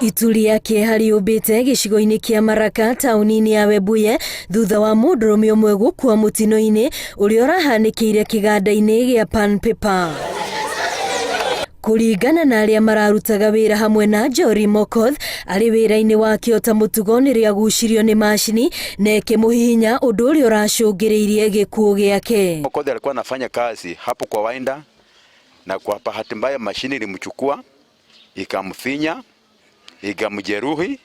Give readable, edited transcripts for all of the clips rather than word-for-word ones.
Itu rĩa kĩeha rĩũmbĩte gĩcigo-inĩ kĩa Maraka taũni-inĩ ya Webuye thutha wa mũndũrũme ũmwe gũkua mũtino-inĩ ũrĩa ũrahanĩkĩire kĩganda-inĩ gĩa Pan Paper. Kũringana na arĩa mararutaga wĩra hamwe na Njori Mokoth, arĩ wĩra-inĩ wake o ta mũtugo nĩrĩo agucirio nĩ macini na ĩkĩmũhihinya ũndũ ũrĩa ũracũngĩrĩirie gĩkuũ gĩake. Mokoth alikuwa anafanya kazi hapo kwa winder na kwa bahati mbaya mashini ilimchukua ikamfinya ikamjeruhi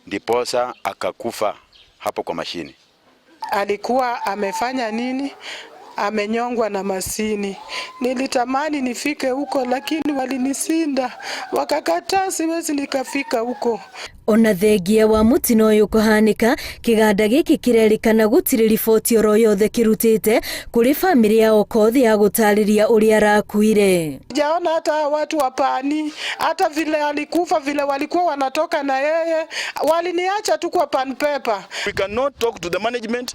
ndiposa akakufa hapo kwa mashini. Alikuwa amefanya nini? Amenyongwa na masini. Nilitamani nifike huko, lakini walinisinda, wakakataa, siwezi nikafika huko. Ona thengia wa mũtino ũyũ kũhanĩka, kĩganda gĩkĩ kĩrerĩkana gũtirĩ riboti oro yothe kĩrutĩte kũrĩ bamĩrĩ ya Okoth ya gũtarĩria ũrĩa arakuire. Sijaona hata watu wa Pani, hata vile alikufa, vile walikuwa wanatoka na yeye, waliniacha tu kwa Pan Paper. We cannot talk to the management.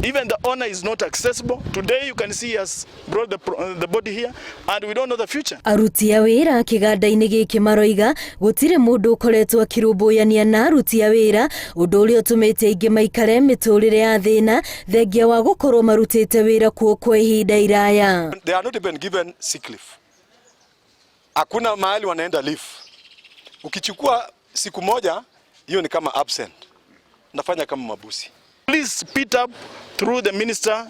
Even the owner is not accessible. Today you can see he has brought the body here and we don't know the future. Aruti a wĩra kĩganda-inĩ gĩkĩ maroiga gũtirĩ mũndũ ũkoretwo akĩrũmbũyania na aruti a wĩra, ũndũ ũrĩa ũtũmĩte aingĩ maikare mĩtũrĩre ya thĩna thengia wa gũkorwo marutĩte wĩra kuo kwa ihinda iraya. They are not even given sick leave. Hakuna mahali wanaenda leave. Ukichukua siku moja, hiyo ni kama absent. Nafanya kama mabusi. Please speed up through the minister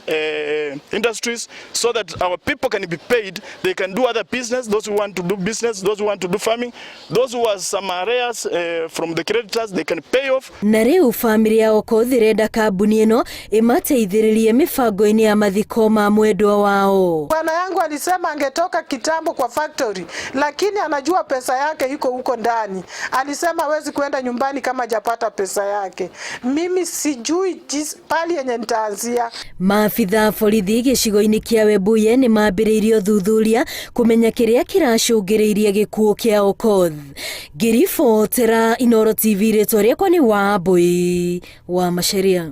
industries so that our people can be paid. They can do other business, those who want to do business, those who want to do farming, those who are some arrears from the creditors, they can pay off. Na rĩu bamĩrĩ ya Okoth ĩrenda kambuni ĩno ĩmateithĩrĩrie mĩbango-inĩ ya mathiko ma mwendwa wao. Bwana yangu alisema angetoka kitambo kwa factory, lakini anajua pesa yake iko huko ndani. Alisema hawezi kuenda nyumbani kama hajapata pesa yake. Mimi sijui pali yenye nitaanzia. Maabitha a borithi gĩcigo-inĩ kĩa Webuye nĩ mambĩrĩirie ũthuthuria kũmenya kĩrĩa kĩracũngĩrĩirie gĩkuũ kĩa Okoth. Ngĩribotera Inooro TV, rĩtwa rĩakwa nĩ Wambui wa Macharia.